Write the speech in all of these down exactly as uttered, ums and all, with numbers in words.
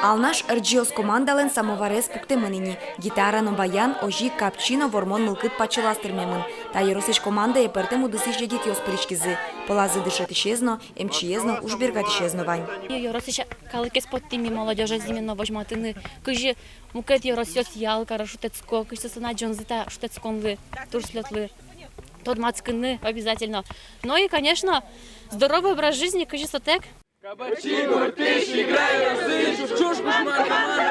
Алнаш «Ӧрӟиос» командалэн самоварез пуктэмын ини. Гитара но баян, озьы ик капчи но вормон мылкыд пачылаз тырмемын. Та ёросысь командае пӧртэм удысысь егитъёс пыриськизы. Пӧлазы дышетӥсез но, эмчиез но, ужбергатӥсез но вань. Ёросысь калыкез поттӥм ми, молодёжез, именно возьматыны, кызьы мукет ёросъёс ял каро шутэтско, кызьы соослэн адӟонзы та шутэтсконлы, тур-слётлы. Тодматскыны обязательно. Ну и, конечно, здоровый образ жизни, кызьы сотэк. Кабачи гуртысь Эгра ёросысь ӵош кушман команда.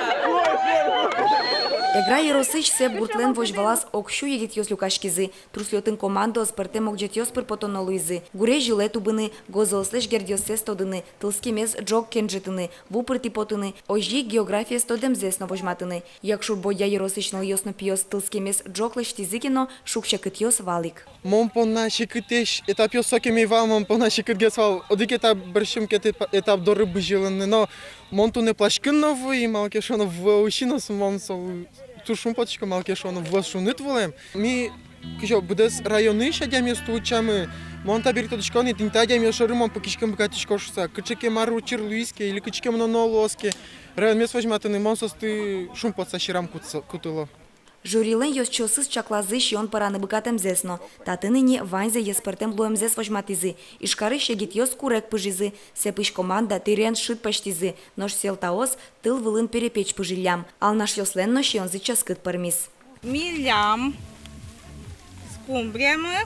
Эгра ёросысь Сэп гуртлэн возьвалаз ог сю егитъёс люкаськизы. Тур-слётын командаос пӧртэм огӟетъёс пыр потоно луизы. Гурезь йылэ тубыны, гозыослэсь гердъёссэс тодыны, тылскемез ӝог кенжытыны, ву пыртӥ потыны, озьы ик географиез тодэмзэс но возьматыны. Якшур-Бӧдья ёросысь нылъёс но пиос тылскемез ӝог лэсьтӥзы ке но, шуг-секытъёс вал ик. Мон понна секытэсь этапъёс сокем ӧй вал, мон понна секытгес вал одӥг этап бӧрсьы мукет этап, этап доры бызьылыны, но мон туннэ плащкын но вуи, малы ке шуоно вуэ усьы но, мон солы туж шумпотӥсько, малы ке шуоно вуэ шуныт вылэм. Ми кызьы быдэс районысь адямиосты утчамы, мон табере тодӥсько ни, тӥни та адямиос шоры мон пыкиськыны быгатӥсько шуыса, кыӵе ке мар учыр луиз ке или кыӵе ке мыноно луоз ке, районмес возьматыны, мон соосты шумпотса сьӧрам кутса, кутыло. Жюрилэн ёзчиосыз чаклазы сиён пӧраны быгатэмзэс но. Татын ини ваньзэ йӧспӧртэм луэмзэс возьматӥзы. Ижкарысь егитъёс курег пыжизы, Сэпысь команда тӥрен шыд пӧзьтӥзы, нош Сьӧлтаос тыл вылын перепеч пыжиллям. Алнашъёслэн но сиёнзы ческыт пӧрмиз. Милям скумбриямы.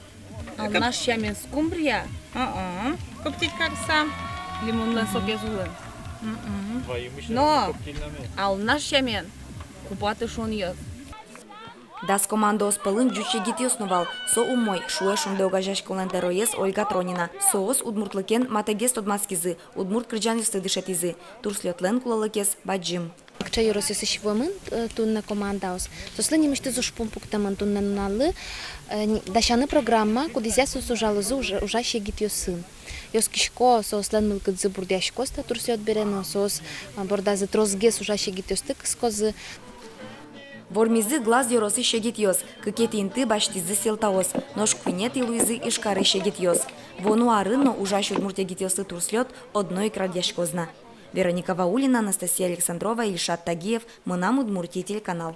Алнаш сямен скумбрия? А-а. Коптить карыса. Лимонлэн сокез улын. Мгм. Но Алнаш сямен купаты шонъёс. Дас командаос пӧлын ӟуч егитъёс но вал. Со умой, шуэ «Шунды» огазеяськонлэн тӧроез Ольга Тронина. Соос удмуртлыкен матэгес тодматскизы, удмурт кырӟанъёсты дышетӥзы. Тур-слётлэн кулэлыкез бадӟым. Кыӵе ёросъёсысь вуэмын, э, туннэ командаос. Соослэн нимысьтыз ужпум пуктэмын туннэ нуналлы, э, н-, дасяны программа, кудӥзъя соос ужалозы уж-, ужась егитъёсын. Оскисько, соослэн мылкыдзы бурдъяськоз та тур-слёт бере но, соос, а, бордазы тросгес ужась егитъёсты кыскозы. Вормизы Глаз ёросысь егитъёс. Кыкетӥ инты басьтӥзы Сьӧлтаос, нош куинетӥ луизы Ижкарысь егитъёс. Вуоно арын но ужась удмурт егитъёслы тур-слёт одно ик радъяськоз на. Вероника Ваулина, Анастасия Александрова, Ильшат Тагиев, «Мынам Удмуртие» телеканал.